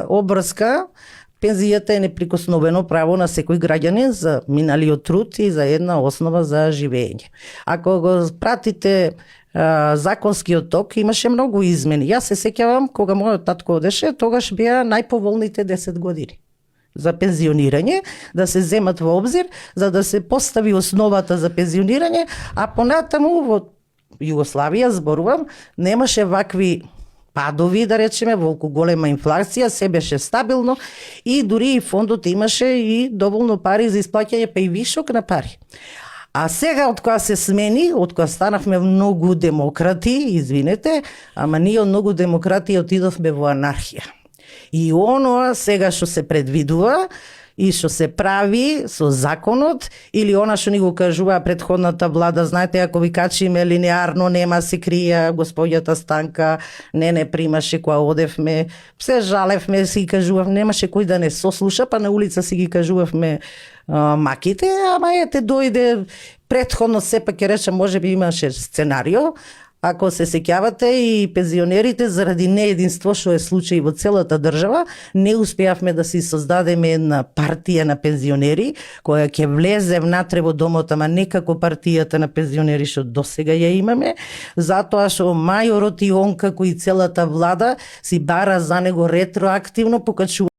обврска. Пензијата е неприкосновено право на секој граѓанин за миналиот труд и за една основа за живење. Ако го пратите законскиот ток, имаше многу измени. Јас се сеќавам кога мојот татко одеше, тогаш беа најповолните 10 години за пензионирање, да се земат во обзир, за да се постави основата за пензионирање, а понатаму во Југославија, зборувам, немаше вакви падови, да речеме, волку голема инфлација, се беше стабилно и дури и фондот имаше и доволно пари за исплаќање, па и вишок на пари. А сега, од кога се смени, од кога станавме многу демократи, извинете, ама ние од многу демократи отидовме во анархија. И оноа сега што се предвидува и што се прави со законот или она што ни го кажува претходната влада, знаете, ако ви качиме линеарно, нема се крија, господјата Станка не примаше кога одевме, се жалевме, си кажував, немаше кој да не сослуша, па на улица си ги кажувавме маките, ама ете дојде претходно, сепак ќе речем, можеби имаше сценарио. Ако се сеќавате, и пензионерите заради неединство што е случај во целата држава, не успеавме да си создадеме една партија на пензионери која ќе влезе внатре во домот, ама не како партијата на пензионери што досега ја имаме, затоа што мајорот и он како и целата влада си бара за него ретроактивно покачување